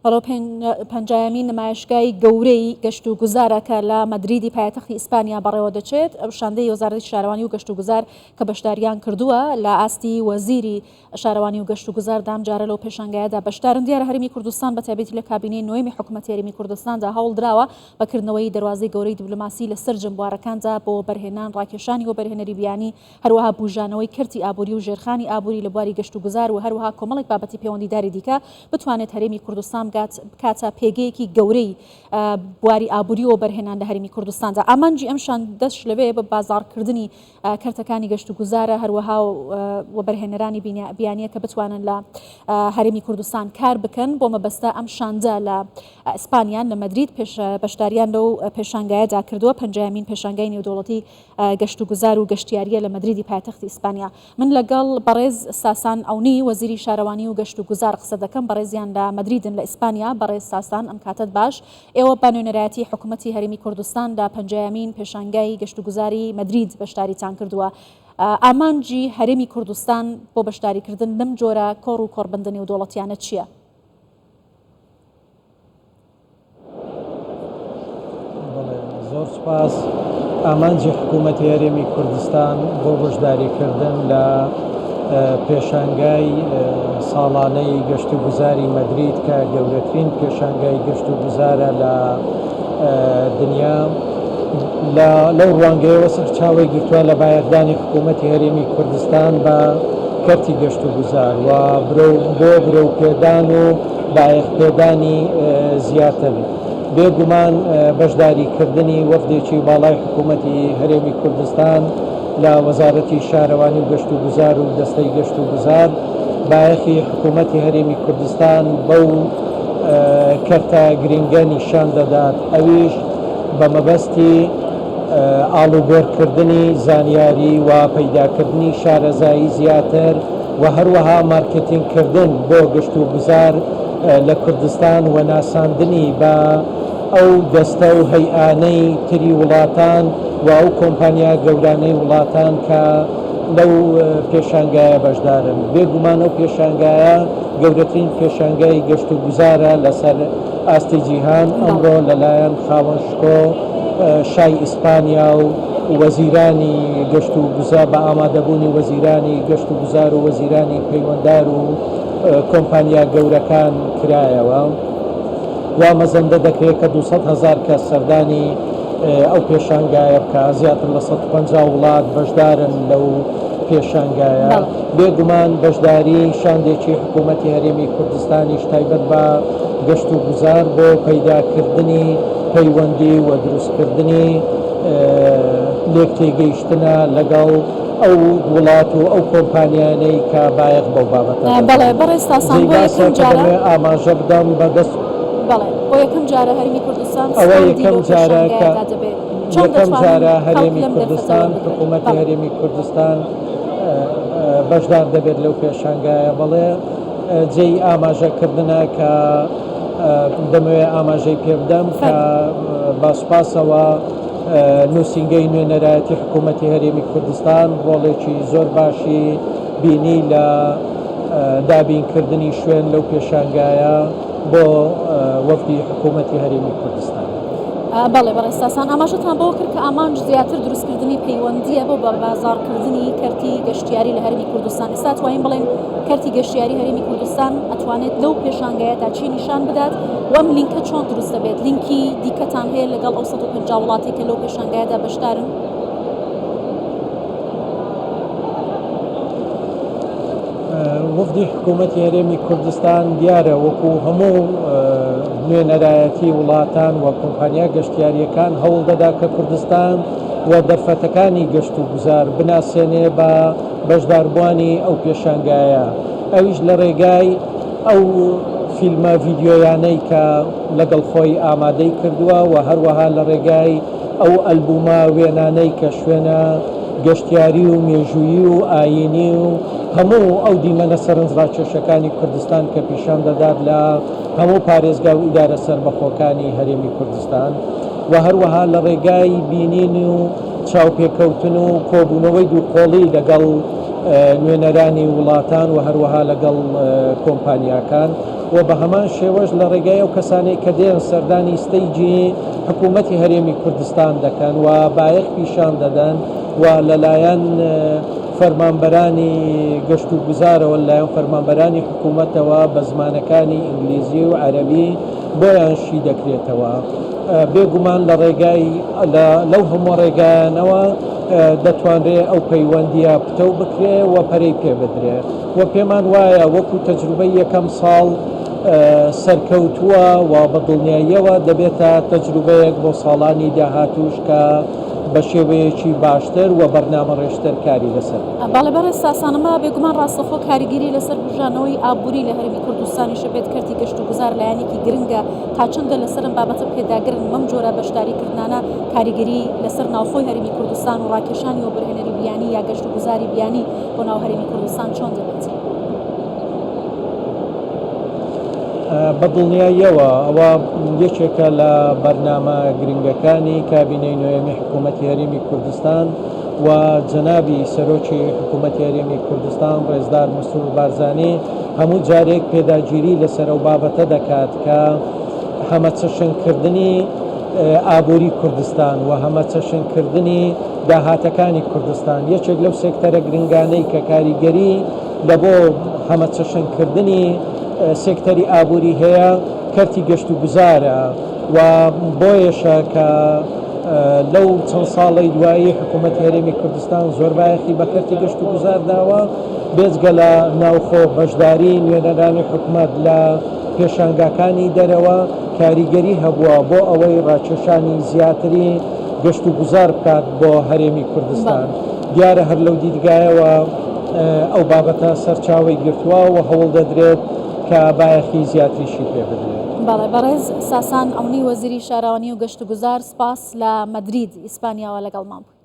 بەڵێ پەنجایەمین نمایشگای گەورەی گەشتوگوزارە کە لە مەدریدی پایتەختی ئیسپانیا بەڕێوەدەچێت، ئەو شاندەی وەزارەتی شارەوانی و گەشتوگوزار کە بەشداریان کردووە لە ئاستی وەزیری شارەوانی و گەشتوگوزاردا ئەمجارە لەو پێشانگایەدا بەشدارن. دیارە هەرێمی کوردستان بە تایبەتی لە کابینەی نۆیەمی حکومەتی هەرێمی کوردستاندا هەوڵدراوە بە کردنەوەی دەروازەی گەورەی دیبلۆماسی لە سەرجەم بوارەکاندا بۆ وەبەرهێنان، ڕاکێشانی وەبەرهێنەری بیانی، هەروەها بوژانەوەی کەرتی ئابووری و ژێرخانی ئابووری لە بواری گەشتوگوزار و هەروەها کۆمەڵێک بابەتی پێوەندیداری دیکە بتوانێت هەرێمی کوردستان بگات بکاتە پێگەیەکی گەورەی بواری ئابووری و وەبەرهێنان لە هەرێمی کوردستاندا. ئامانجی ئەم شاندەش لەوێ بە بازاڕکردنی کەرتەکانی گەشتوگوزارە، هەروەها وەبەرهێنەرانی بیانییە کە بتوانن لە هەرێمی کوردستان کار بکەن. بۆ مەبەستە ئەم شاندە لە ئیسپانیان لە مەدرید بەشداریان لەو پێشانگایەدا کردووە، پەنجایەمین پێشانگای نێودەوڵەتی گەشتوگوزار و گەشتیارییە لە مەدریدی پایتەختی ئیسپانیا. من لەگەڵ بەڕێز ساسان عەونی، وەزیری شارەوانی و گەشتوگوزار قسە دەکەم، بەڕێزیان لە مەدریدن لە ئیسپانیا. بەڕێز ساسان ئەم کاتەت باش. ئێوە بە نوێنەرایەتی حکومەتی هەرێمی کوردستان لە پەنجایەمین پێشانگای گەشتوگوزاری مەدرید بەشداریتان کردووە. ئامانجی هەرێمی کوردستان بۆ بەشداریکردن لەم جۆرە کۆڕ و کۆڕبەندە نێودەوڵەتیانە چییە؟ بەڵێ زۆر سوپاس. ئامانجی حکوومەتی هەرێمی کوردستان بۆ بەشداریکردن لە پێشانگای ساڵانەی گەشتوگوزاری مەدرید کە گەورەترین پێشانگای گەشتوگوزارە لە دنیا لەو ڕوانگەیەوە سەرچاوەی گرتووە لە بایەخدانی حکوومەتی هەرێمی کوردستان بە کەرتی گەشتوگوزار و بۆ برەوپێدان و بایەخپێدانی زیاتر. بێ گومان بەشداریکردنی وەفدێکی باڵای حکوومەتی هەرێمی کوردستان لە وەزارەتی شارەوانی و گەشتوگوزار و دەستەی گەشتوگوزار بایەخی حکوومەتی هەرێمی کوردستان بەو کەرتە گرنگە نیشان دەدات، ئەویش بە مەبەستی ئاڵوگۆڕکردنی زانیاری و پەیداکردنی شارەزایی زیاتر و هەروەها مارکێتینگ کردن بۆ گەشتوگوزار لە کوردستان و ناساندنی بە ئەو دەستە و هەیئانەی تری وڵاتان و ئەو کۆمپانیا گەورانەی وڵاتان کە لەو پێشانگایە بەشدارن. بێگومان ئەو پێشانگایە گەورەترین پێشانگای گەشتوگوزارە لەسەر ئاستی جیهان، ئەمڕۆ لەلایەن خاوەن شکۆ شای ئیسپانیا و وەزیرانی گەشتوگوزار بە ئامادەبوونی وەزیرانی گەشتوگوزار و وەزیرانی پەیوەندار و کۆمپانیا گەورەکان کرایەوە. وا مەزەندە دەکرێت کە 200,000 کەس سەردانی ئەو پێشانگایە بکا، زیاتر لە 150 وڵات بەشدارن لەو پێشانگایە. بێگومان بەشداری شاندێکی حکوومەتی هەرێمی کوردستانیش تایبەت بە گەشتوگوزار بۆ پەیداکردنی پەیوەندی و دروستکردنی لێکتێگەیشتنە لەگەڵ ئەو وڵات و ئەو کۆمپانیانەی کە بایەخ بەو بابەتە دەدەن. بەڵێ بەڕێز ساسان جێی بۆ باسە یەکەم کە جارە. دەمەوێت ئاماژە بدەم بە دەست. بەڵێ بۆ یەکەم جارە هەرێمی کوردستان ئەوە ستاندی یەکەم لەو جارە کە پێشانگایەدا دەبێت. چۆن یەکەم دەتوانن جارە کەڵک هەرێمی لەم دەرفەتە کوردستان، وەربگرن؟ حکوومەتی بەڵێ. هەرێمی کوردستان بەشدار دەبێت لەو پێشانگایە. بەڵێ جێی ئاماژە کردنە کە دەمەوێت ئاماژەی پێ بدەم کە فەرموو. بە سوپاسەوە نووسینگەی نوێنەرایەتی حکوومەتی هەرێمی کوردستان ڕۆڵێکی زۆر باشی بینی لە دابینکردنی شوێن لەو پێشانگایە بۆ وەفدی حکوومەتی هەرێمی کوردستان. بەڵێ بەڕێز ساسان ئاماژەتان بەوە کرد کە ئامانج زیاتر دروستکردنی پەیوەندییە بۆ بەبازاڕکردنی کەرتی گەشتیاری لە هەرێمی کوردستان. ئێستا توانین بڵێین کەرتی گەشتیاری هەرێمی کوردستان ئەتوانێت لەو پێشانگایەدا چی نیشان بدات و ئەم لینکە چۆن دروست دەبێت؟ لینکی دیکەتان هەیە لەگەڵ ئەو 150 وڵاتی کە لەو پێشانگایەدا بەشدارن؟ وەفدی حکوومەتی هەرێمی کوردستان دیارە وەکو هەموو نوێنەرایەتی وڵاتان و کۆمپانیا گەشتیارییەکان هەوڵ دەدا کە کوردستان و دەرفەتەکانی گەشت و گوزار بناسێنێ بە بەشداربووانی ئەو پێشانگایە ئەویش لە ڕێگای ئەو فیلمە ڤیدیۆیانەی کە لەگەڵ خۆی ئامادەی کردووە و هەروەها لە ڕێگای ئەو ئەلبوومە وێنانەی کە شوێنە گەشتیاری و مێژوویی و ئایینی و هەموو ئەو دیمەنە سەرنجڕاکێشەکانی کوردستان کە پیشان دەدات لە هەموو پارێزگا و ئیدارە سەربەخۆکانی هەرێمی کوردستان و هەروەها لە ڕێگای بینین و چاوپێکەوتن و کۆبوونەوەی دووقۆڵی لەگەڵ نوێنەرانی وڵاتان و هەروەها لەگەڵ کۆمپانیاکان. و بە هەمان شێوەش لە ڕێگای ئەو کەسانەی کە دێن سەردانی ستەیجی حکوومەتی هەرێمی کوردستان دەکەن و بایەخ پیشان دەدەن و لەلایەن فەرمانبەرانی گەشتوگوزارەوە لەلایەن فەرمانبەرانی حکوومەتەوە بە زمانەکانی ئینگلیزی و عەرەبی بۆیان شی دەکرێتەوە. بێگومان لە ڕێگای لەو هەموو ڕێگایانەوە دەتوانرێ ئەو پەیوەندییە پتەو بکرێ و پەرەی پێ بدرێ و پێمان وایە وەکو تەجروبەی یەکەم ساڵ سەرکەوتووە و بە دڵنیاییەوە دەبێتە تەجروبەیەک بۆ ساڵانی داهاتووش کە بە شێوەیەکی باشتر و بەرنامەڕێژتر کاری لەسەر بکرێت. بەڵێ بەڕێز ساسان، ئەمە بێگومان ڕاستەوخۆ کاریگەری لەسەر بوژانەوەی ئابووری لە هەرێمی کوردستانیش ئەبێت، کەرتی گەشتوگوزار لایەنێکی گرنگە، تا چەندە لەسەر ئەم بابەتە پێداگرن بەم جۆرە بەشداری کردنانە کاریگەری لەسەر ناوخۆی هەرێمی کوردستان و ڕاکێشانی وەبەرهێنەری بیانی یا گەشتوگوزاری بیانی بۆ ناو هەرێمی کوردستان چۆن دەبێت؟ بە دڵنیاییەوە ئەوە یەکێکە لە بەرنامە گرنگەکانی کابینەی نۆیەمی حکوومەتی هەرێمی کوردستان و جەنابی سەرۆکی حکوومەتی هەرێمی کوردستان ڕێزدار مەسرور بارزانی هەموو جارێک پێداگیری لەسەر ئەو بابەتە دەکات کە هەمەچەشنکردنی ئابووری کوردستان و هەمەچەشنکردنی داهاتەکانی کوردستان یەکێک لەو سێکتەرە گرنگانەی کە کاریگەری لە بۆ هەمەچەشنکردنی سێکتەری ئابووری هەیە کەرتی گەشتوگوزارە و بۆیەشە کە لەو چەند ساڵەی دوایی حکوومەتی هەرێمی کوردستان زۆر بایەخی بە کەرتی گەشتوگوزار داوە، بێجگە لە ناوخۆ بەشداری نوێنەرانی حکومەت لە پێشانگاکانی دەرەوە کاریگەری هەبووە بۆ ئەوەی ڕاکێشانی زیاتری گەشتوگوزار بکات بۆ هەرێمی کوردستان. دیارە هەر لەو دیدگایەوە ئەو بابەتە سەرچاوەی گرتووە و هەوڵ دەدرێت کە بایەخی زیاتریشی پێ بدرێت. بەڵێ بەڕێز ساسان عەونی وەزیری شارەوانی و گەشتوگوزار سپاس لە مەدرید ئیسپانیاوە لەگەڵمان بووی.